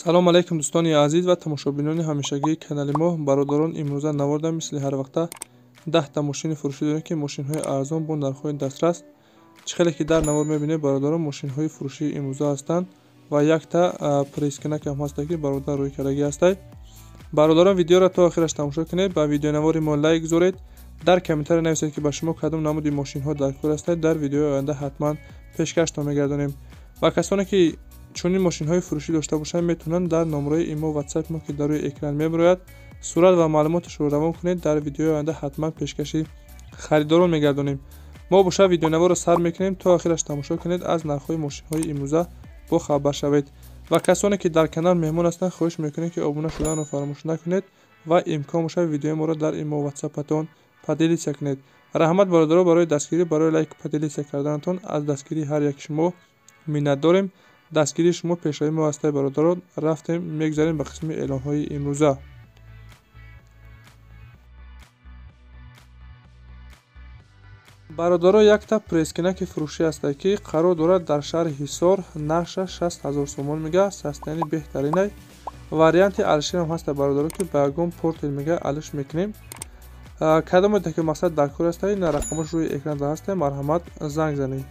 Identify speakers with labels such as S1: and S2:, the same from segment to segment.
S1: Салом алейкум дӯстони азиз ва тамошобинони ҳамешагии канали мо. Бародарон, имрӯза наворда мисли ҳар вақта 10та мошини фурӯшӣ дорем, ки мошинҳои арзон бо нархҳои дастрас. Чӣ хеле ки дар навор мебинед, бародарон, мошинҳои фурӯшии имрӯза ҳастанд ва якта пресс-кинак ҳам ҳаста, ки бародар рӯй кардагӣ ҳастай. Бародарон, видеоро то охираш тамошо кунед, ба видеонавори мо лайк гузоред, дар комментария нависед, ки ба шумо кадом намуди мошинҳо дар кор ҳастанд. Дар видеои оянда ҳатман пешкаштон мегардонем. Ва касоне ки чунин мошинҳои фурӯшӣ дошта бошанд, метавонанд дар номраи имо ватсап мо, ки дар рӯи экран мебарояд, сурат ва маълумоташро равон кунед. Дар видеои оянда ҳатман пешкаши харидорон мегардонем. Мо боша видеонаворро сар мекунем, то охираш тамошо кунед, аз нархҳои мошинҳои имрӯза бохабар шавед. Ва касоне ки дар канал меҳмон ҳастанд, хоҳиш мекунем, ки обуна шуданро фаромӯш накунед ва имкон бошад, видеои моро дар имо ватсапатон поделиться кунед. Раҳмат, бародаро, барои дастгирӣ, барои лайк, поделиться карданатон. Аз дастгирии ҳар яки шумо миннат дорем. Дастгирии шумо пешравии мо ҳастад. Бародарон, рафтем, мегузарем ба қисми эълонҳои имрӯза. Бародаро, якта пресс-кинаки фурӯшӣ ҳастад, ки қарор дорад дар шаҳри Ҳисор, нархша 60 000 сомон мега, состояние беҳтаринай. Варианти алиширам ҳаста, бародаро, ки ба ягон портфель мега алиш мекунем. Кадомете ки мақсад дар кор ҳастад, на рақамош рӯи экран ҳастад, марҳамат, занг занед.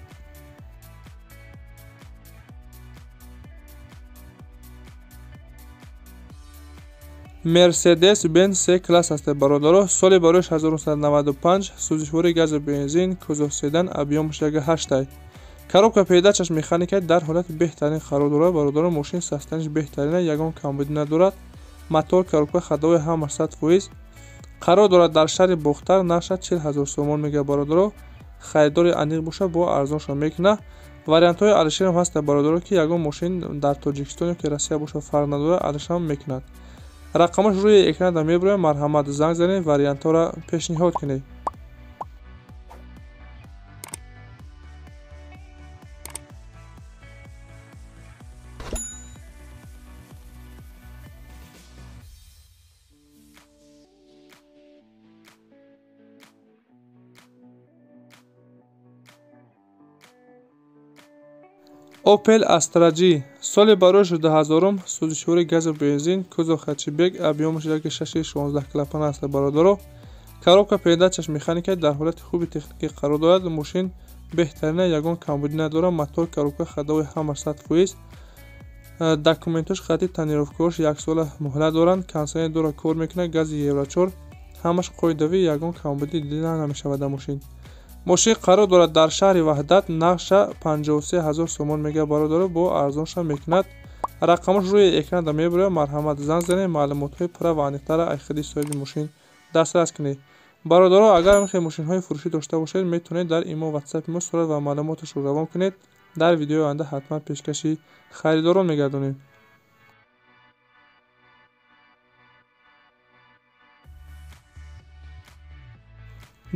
S1: Мерседес Бенз С класс ҳастад, бародаро, соли барояш 1995, сӯзишвори газу бензин, кузов седан, объёмаш 1,8. Коробка передачаш механика, дар ҳолати беҳтарин қарор дорад. Бародаро, мошин состоянияш беҳтарина, ягон камбудӣ надорад. Мотор, коробка, ходовой ҳамаш 100%. Қарор дорад дар шаҳри Бохтар, нархша 40 000 сомон мега. Бародаро, харидори аниқ бошад, бо арзоншон мекунад. Вариантҳои алиширам ҳастад, бародаро, ки ягон мошин дар Тоҷикистон ё ки Россия бошад, фарқ надорад, алишам мекунад. Рақамаш рӯи экранда мебарояд, марҳамат, занг занед, вариантҳоро пешниҳод кунед. Opel Astra G, соли барояш 2000, сӯзишвори газу бензин, кузов хэтчбек, объёмаш 1,6, 16 клапан аст. Бародаро, коробка передачаш механика, дар ҳолати хуби техникӣ қарор дорад. Мошин беҳтарина, ягон камбудӣ надорад. Мотор, коробка, ходовой ҳамаш 100%. Документош хати тонировкаош яксола муҳлат доранд. Кондиционер дора, кор мекунад, гази евро 4, ҳамаш қоидавӣ, ягон камбудӣ дида намешавад дар мошин. Мошин қарор дорад дар шаҳри Ваҳдат, нархша 53 000 сомон мега. Бародаро, бо арзонша мекунад. Рақамош рӯи экранда мебарояд, марҳамат, занг занед, маълумотҳои пурра ва аниқтара аз худи соҳиби мошин дастрас кунед. Бародаро, агар ҳамин мошинҳои фурӯшӣ дошта бошед, метавонед дар имо ватсапи мо сурат ва маълумоташро равон кунед. Дар видеои оянда ҳатман пешкаши харидорон мегардонем.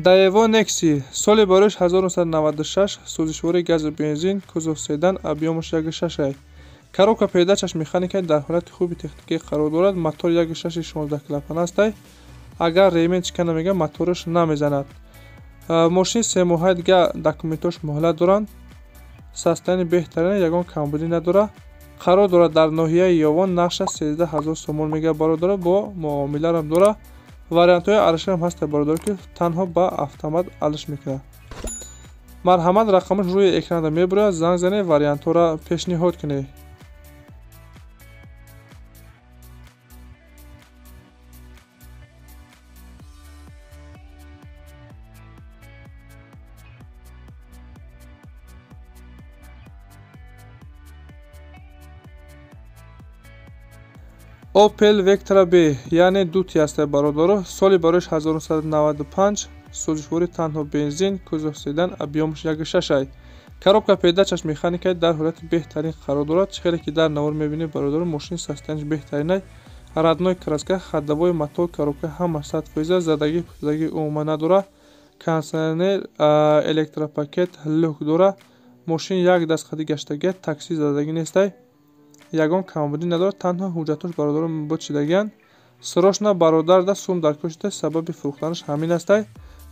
S1: Daewoo Nexia, соли барояш 1996, сӯзишвори газу бензин, кузов седан, объёмаш 1,6. Коробка передачаш механика, дар ҳолати хуби техникӣ қарор дорад. Мотор 1,6, 16 клапан ҳастай. Агар ремень чикана мега, мотораш намезанад. Мошин се моҳаи дига документош муҳлат доранд. Состояние беҳтарина, ягон камбудӣ надорад. Қарор дорад дар ноҳияи Ёвон, нархша 13 000 сомон мега. Бародаро, бо муомиларам дорад. Вариантҳои алиширам ҳастад, бародаро, ки танҳо ба автомат алиш мекунад. Марҳамат, рақамаш рӯи экранда мебарояд, занг занед, вариантҳоро пешниҳод кунед. Opel Vectra B, яъне дути ҳастад, бародаро, соли барояш 1995, сӯзишвори танҳо бензин, кузов седан, объёмаш 1,6. Коробка передачаш механика, дар ҳолати беҳтарин қарор дорад. Чӣ хеле ки дар навор мебинед, бародаро, мошин состоянияш беҳтаринай, родной краска, ходовой, мотор, коробка ҳамаш 100%, задагӣ пӯшидагӣ умуман надорад. Кондиционер, электропакет, люк дорад. Мошин як даст хади гаштагӣ, такси задагӣ нестай, ягон камбудӣ надорад. Танҳо ҳуҷҷатош, бародаро, бочидагианд. Срочно бародарда сум дар кор шуда, сабаби фурӯхтанаш ҳамин астай.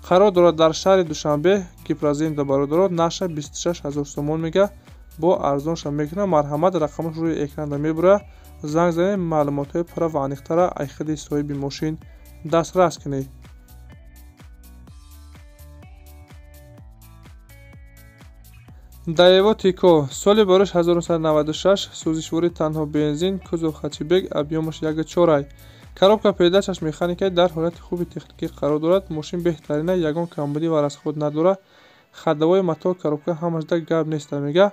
S1: Қарор дорад дар шаҳри Душанбе, Гипроземда. Бародаро, нархша 26 000 сомон мега, бо арзонша мекунад. Марҳамат, рақамаш рӯи экранда мебарояд, Занг занед, маълумотҳои пурра ва аниқтара аз худи соҳиби мошин дастрас кунед. Daewoo Tico соли барош 1996, сӯзишворӣ танҳо бензин, кузов хэтчбек, объёмаш 1.4. Коробка передачаш механика, дар ҳолати хуби техникӣ қарор дорад. Мошин беҳтарина, ягон камбудӣ ва расход надорад. Ходовой, мотор, коробка ҳамашда гап неста мега.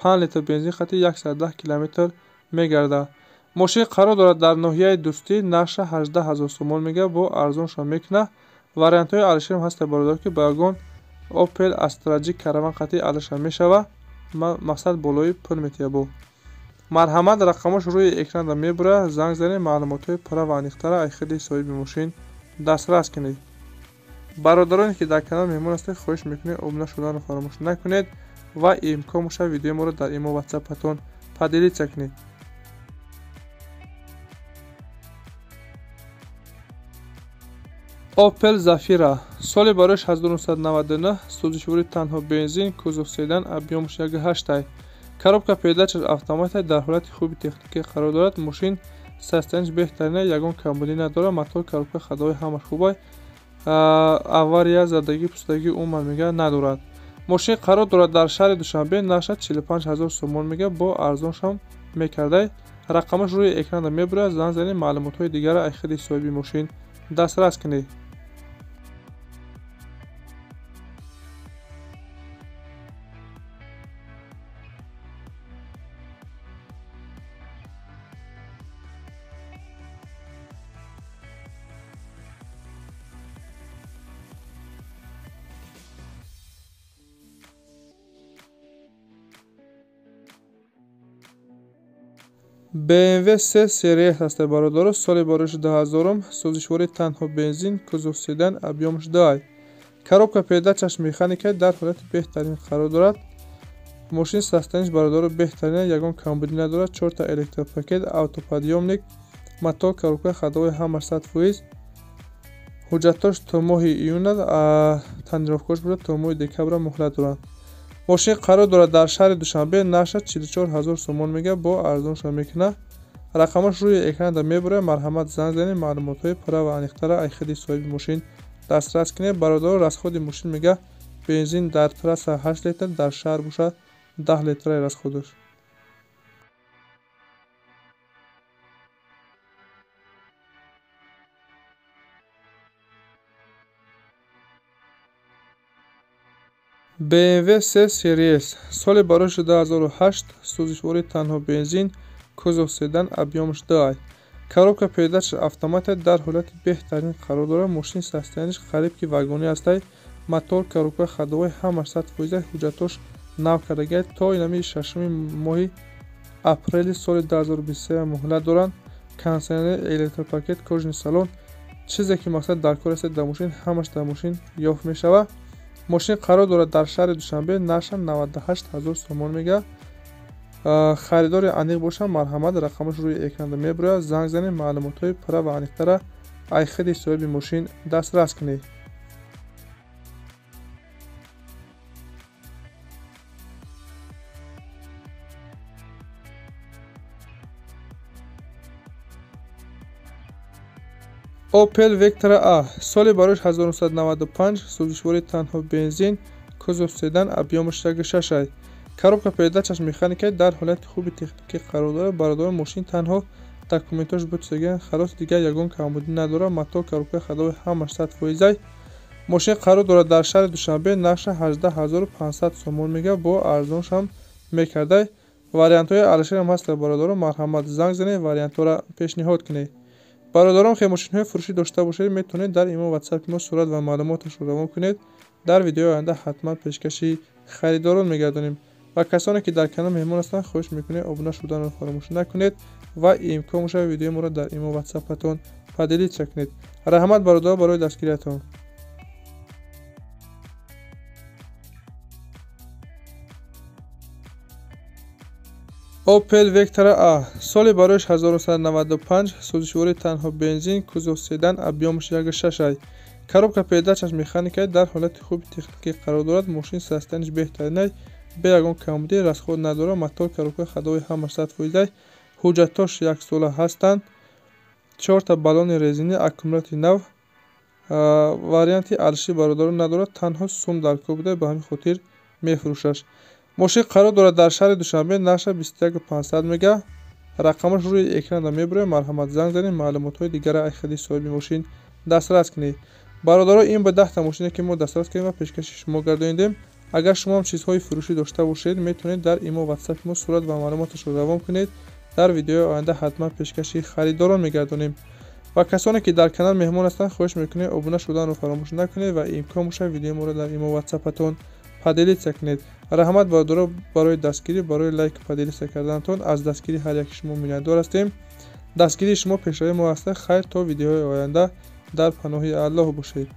S1: 5 литр бензин хати 110 километр мегардад. Мошин қарор дорад дар ноҳияи Дӯстӣ, нархша 18 000 сомон мега, бо арзоншон мекунад. Вариантҳои алишерам ҳаста бародар, ки ба ягон Opel Astra G Caravan қати алиша мешава. Мақсад болои пул метия бо. Марҳамат, рақамош рӯи экранда мебурад. Занг занед, маълумотҳои пурра ва аниқтара аз худи соҳиби мошин дастрас кунед. Бародароне ки дар канал меҳмон ҳастед, хоҳиш мекунед обуна шуданро фаромӯш накунед ва имкон бошад видеои моро дар имо ватсапатон поделиться кунед. Opel Zafira соли барош 1999, сӯзишворӣ танҳо бензин, кузов седан, объёмаш 1.8. Коробка передачаш автомата, дар ҳолати хуби техникӣ қарор дорад. Мошин состояниш беҳтарина, ягон камбудӣ надорад. Мотор, коробка, ходовой ҳамаш хубай. Авария, задагӣ, пустагӣ умуман мега надорад. Мошин қарор дорад дар шаҳри Душанбе, нархаш 45 000 сомон мега, бо арзоншам мекардай. Рақамаш рӯи экранда мебурад. Занг занед, маълумотҳои дигара аз худи соҳиби мошин дастрас кунед. BMW 3 Series ҳаста бародаро, соли барош 2000, сӯзишворӣ танҳо бензин, кузов седан, объёмаш 2. Коробка передачаш механика, дар ҳолати беҳтарин қарор дорад. Мошин состояниш бародаро беҳтарина, ягон камбудӣ надорад. 4та электропакет, автоподъёмник, мотор, коробка, ходовой ҳамаш 100%. Ҳуҷҷатош то моҳи июна, тонировкаош бошад то моҳи декабра муҳлат доранд. Мошин қарор дорад дар шаҳри Душанбе, нархаш 44 000 сомон мега, бо арзоншон мекунад. Рақамаш рӯи экранда мебурад. Марҳамат, занг занед, маълумотҳои пурра ва аниқтара аз худи соҳиби мошин дастрас кунед. Бародаро, расходи мошин мега бензин дар трасса 8 литр, дар шаҳр бошад 10 литраи расходаш. BMW 3 Series соли барош 2008, сӯзишворӣ танҳо бензин, кузов седан, объёмаш 2. Коробка передачаш автомата, дар ҳолати беҳтарин қарор дорад. Мошин состояниш қариб ки вагонӣ ҳастай. Мотор, коробка, ходовой ҳамаш 100%, ҳуҷҷатош нав кардагиай. То инами 6 моҳи апрели соли 2023 муҳлат доранд. Кондиционер, электропакет, кожаный салон, чизе ки мақсад дар кор аст дар мошин, ҳамаш дар мошин ёфт мешавад. Мошин қарор дорад дар шаҳри Душанбе, нархаш 98 000 сомон мега. Харидори аниқ бошад, марҳамат, рақамаш рӯи экранда мебурад. Занг занед, маълумотҳои пурра ва аниқтара аз худи соҳиби мошин дастрас кунед. Opel Vectra A соли барош 1995, сӯзишворӣ танҳо бензин, кузов седан, объёмаш 1.6. Коробка передачаш механика, дар ҳолати хуби техникӣ қарор дорад. Бародарон, мошин танҳо документош бутсаган, халос, дигар ягон камбудӣ надорад. Мотор, коробка, ходовой ҳамаш 100%. Мошин қарор дорад дар шаҳри Душанбе, нархаш 18 500 сомон мега, бо арзоншам мекардай. Вариантҳои алишерам ҳаста бародарон, марҳамат, занг занед, вариантҳоро пешниҳод кунед. Бародарон, хе мошинҳои фурӯшӣ дошта бошед, метавонед дар имо ватсапи мо сурат ва маълумоташро равон кунед. Дар видеои оянда ҳатман пешкаши харидорон мегардонем. Ва касоне ки дар канал меҳмон ҳастанд, хоҳиш мекунед обуна шуданро фаромӯш накунед ва имкон бошад видеои моро дар имо ватсапатон поделиться кунед. Раҳмат бародарон барои дастгириятон. Opel Vectra A соли барош 1995, сӯзишворӣ танҳо бензин, кузов седан, объёмаш 1.6. Коробка передачаш механика, дар ҳолати хуби техникӣ қарор дорад. Мошин состояниш беҳтаринай, бе ягон камбудӣ, расход надорад. Мотор, коробка, ходовой ҳамаш 100%. Ҳуҷҷатҳош яксола ҳастанд. Чорта баллони резинӣ, аккумулятори нав. Варианти алиши бародарон надорад, танҳо сум дар кор буда, ба ҳамин хотир мефурӯшаш. Мошин қарор дорад дар шаҳри Душанбе, нархаш 21 500 мега. Рақамаш рӯи экранда мебарояд, марҳамат, занг занед, маълумотҳои дигара аз худи соҳиби мошин дастрас кунед. Бародаро, ин ба 10-та мошине, ки мо дастрас кардем ва пешкаши шумо гардонидем. Агар шумо ҳам чизҳои фурӯшӣ дошта бошед, метавонед дар имо, ватсапи мо сурат ва маълумоташро равон кунед. Дар видеои оянда ҳатман пешкаши харидорон мегардонем. Ва касоне, ки дар канал меҳмон ҳастанд, хоҳиш мекунем, обуна шуданро фаромӯш накунед ва имкон бошад, видеои моро дар имо, ватсапатон поделиться кунед. Раҳмат, бародаро, барои дастгирӣ, барои лайк, поделиться карданатон. Аз дастгирии ҳар яки шумо миннатдор ҳастем. Дастгирии шумо пешравии мо ҳаста. Хайр, то видеоҳои оянда дар паноҳи Аллоҳ бошед.